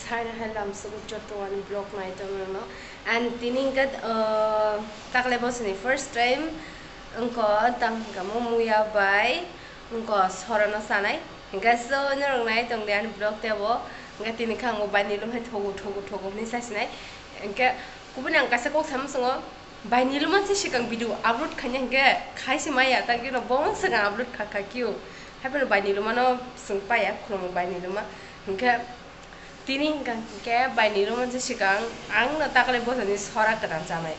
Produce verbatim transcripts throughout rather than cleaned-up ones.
Hai hai lamsugo joto ani vlog nai tongmano. And tini hwnkhe, uh, takle bosoni first time wngkha tang hwnkha mo muya bai wngkha sorano sanai. Hwnkhe so norok nai tongdi ani vlog tebo. Hwnkhe tini khe ang bo bai nilum hai thogo thogo thogo hinwi sasinai. Hwnkhe kubuni ang kaisa kok samung songo. Bai niluma se swkang video upload khaina hwnkhe khaisi maya, tang khe no bo swkang upload kha kha kio. Haiphano bai niluma no swng paya, khulumung bai niluma. Hwnkhe tini hwnkha hwnkhe bai niluma se swkang ang no takle bosoni sora kwran chanai.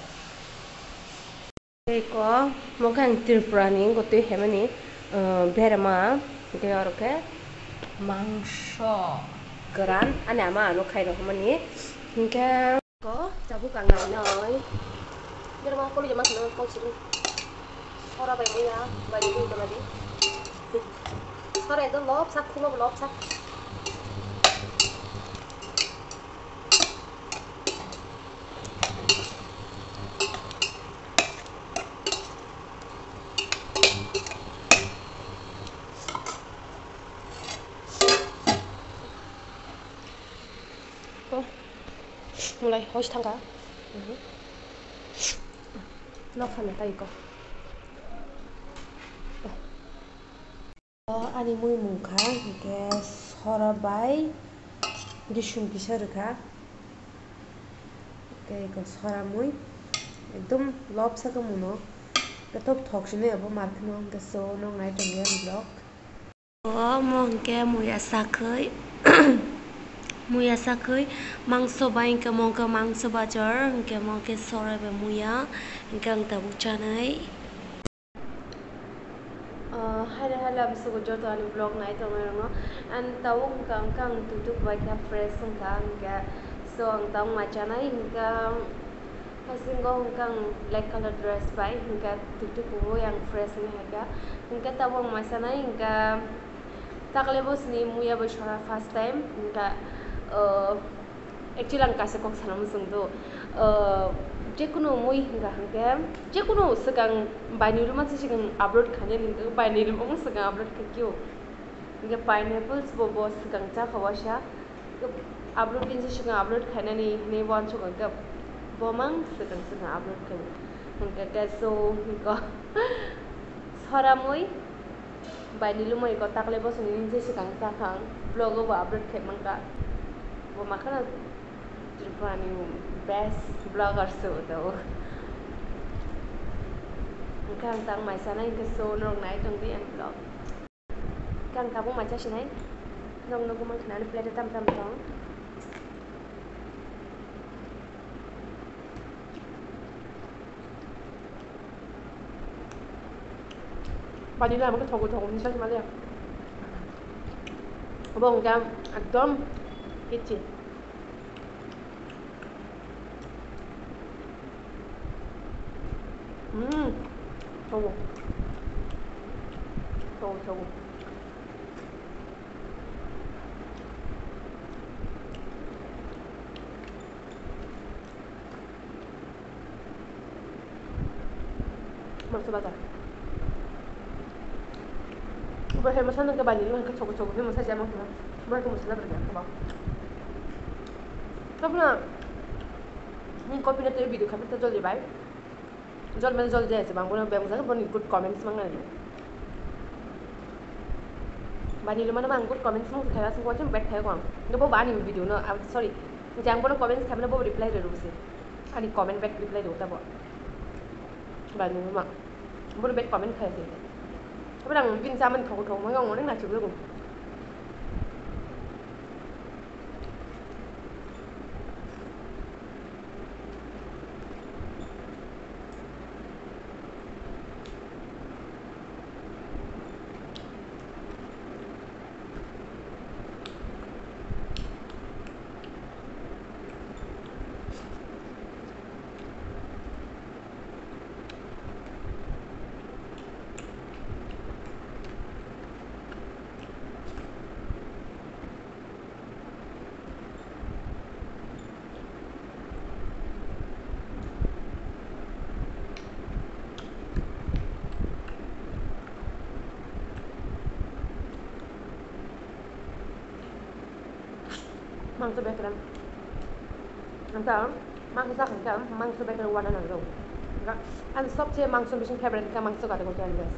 Tei ko, mo khe ang Tripura ni gotwi hemani, uh, berama, tei oro khe mangso kwran, ani ama ano khai rw hwnmani. Hwnkhe. Ko, tabuk ang nainai. Bera ma kolo jama khna kol siri. Sora bai muya, bai muya tama di. Sora ekdom lop sak, khuma lop sak. Ko. Mulai hois thangkha. Mhm. Nok sana tai ko. O, ani mui mungkha, hwnkhe sora bai risum kisa rwkha. Tei ko sora mui ekdom lopsa khe muno. Kothok thok sini abo markheno, hwnkhe so nok nai tongya vlog. Omo hwnkhe muya sakhwi, muya sakhwi mangso bai hwnkhe mo wngkha mangso bajar, hwnkhe mo wngkha sorai bai muya, hwnkhe ang tabuk chanai. Ah, hai hai lamsugo joto ani vlog nai tongnai rokno. Ang tabuk hwnkha, hwnkha ang tuituk bai kha fresh wngkha, hwnkhe so ang tabuk mai chanai, hwnkha. Haisingo hwnkha ang black color dress bai, hwnkha tuituk kubui ang fresh wngwi haikha. Hwnkha tabuk ang mai sanai, hwnkha takle bosni muya bai sora first time, hwnkha, uh, actually ang kaisa kok sana muchungdo, uh, jekunu mui hwnkha hwnkhe jekunu swkang baini ruma se swkang upload khainani hwnkha baini ruma swkang upload khaikhe o. Hwnkhe pineapples bo, bo swkang chakha waisa. Upload din se swkang upload khainani hinwi uansuk hwnkhe bo mang swkang swkang upload khaio. Hwnkhe keso hwnkhe soramwi bai nilumwi ko takle bosoni din se swkang chakhang vlog o bo upload khai mankha. Bo makhano Tripura ni best vlogger se bo tabuk. Hwnkhe ang tang mai sanai hwnkhe so norok nai tongdi ani vlog. Khe ang tabuk mai chasinai. Norok nugwi mankha ani plate o tam tam tong. Vanilla hwnkhe thogo thogo hinwi sakhe maliya. Obo hwnkhe ekdom kichi. Mm. Thogo. Thogo, thogo. Mangso bajar. Bo hai masa nang khe bani nang khe chogo chogo khe masa jama khe. Bo hai khe masala berga khe ba. Tabla. Ni copy na te video khabe ta joldi bai. Jol mane jol jaya se bang bono beng jang boni good comments mang nani. Bani lo mane mang good comments mang khe thaya sung ko chim bet thaya ko ang. Bo bani video no, ah, sorry. Jang bono comments khamne bo reply re ruse. Ani comment back reply do tabo. Bani ma. Bono back comment khai se. Tabra ang bin saman thok thok mang ang onek na chuklo. Mangso bekram. Ang ta mangso sakha khe mangso bekram wana nangro. Ang sobse mangso bising favorite kha mangso gada gota guys.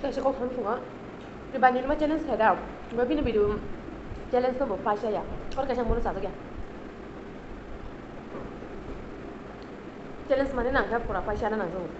Kaisa kok thani phungo. Tei bani nima challenge khaida. Bo bini video challenge no bo paisa ya. Kor kaisa mono sajak ya. Challenge mani nang khe pura paisa na nang jago.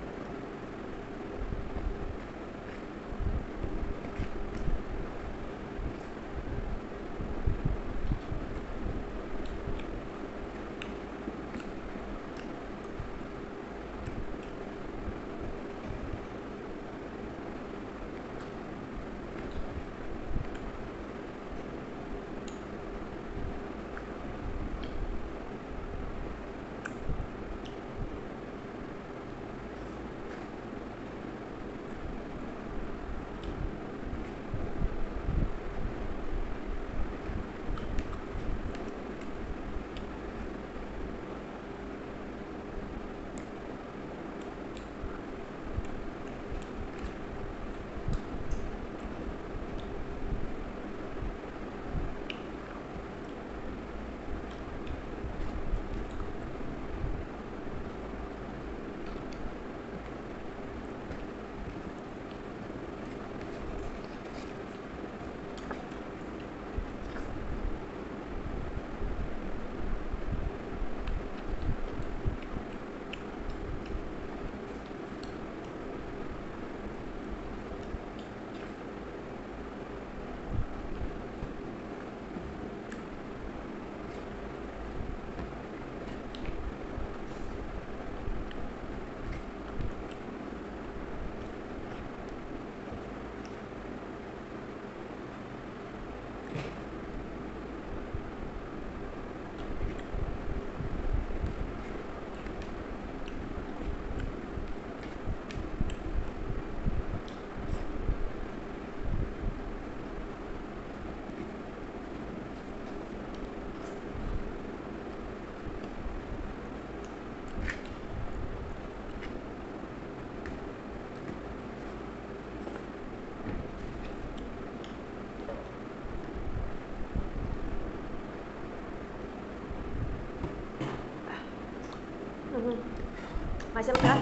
Maisa wngkha,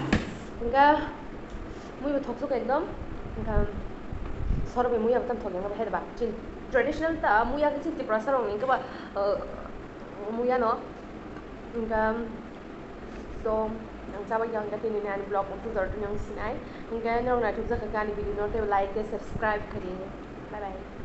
hingkha muibo thoksuk ekdom, hingkha sorok bai muiya bo tamo thok yang hai ba, chini traditional ta muiya khe chini Tiprasa rok ni hingkha ba, uh, muiya no, hingkha so ang chabai ya hingkha tini ni ani vlog unsuk jora tini ang sinai, hingkha norok naithok jak kha ani video no tei like tei subscribe khaidi, bye bye.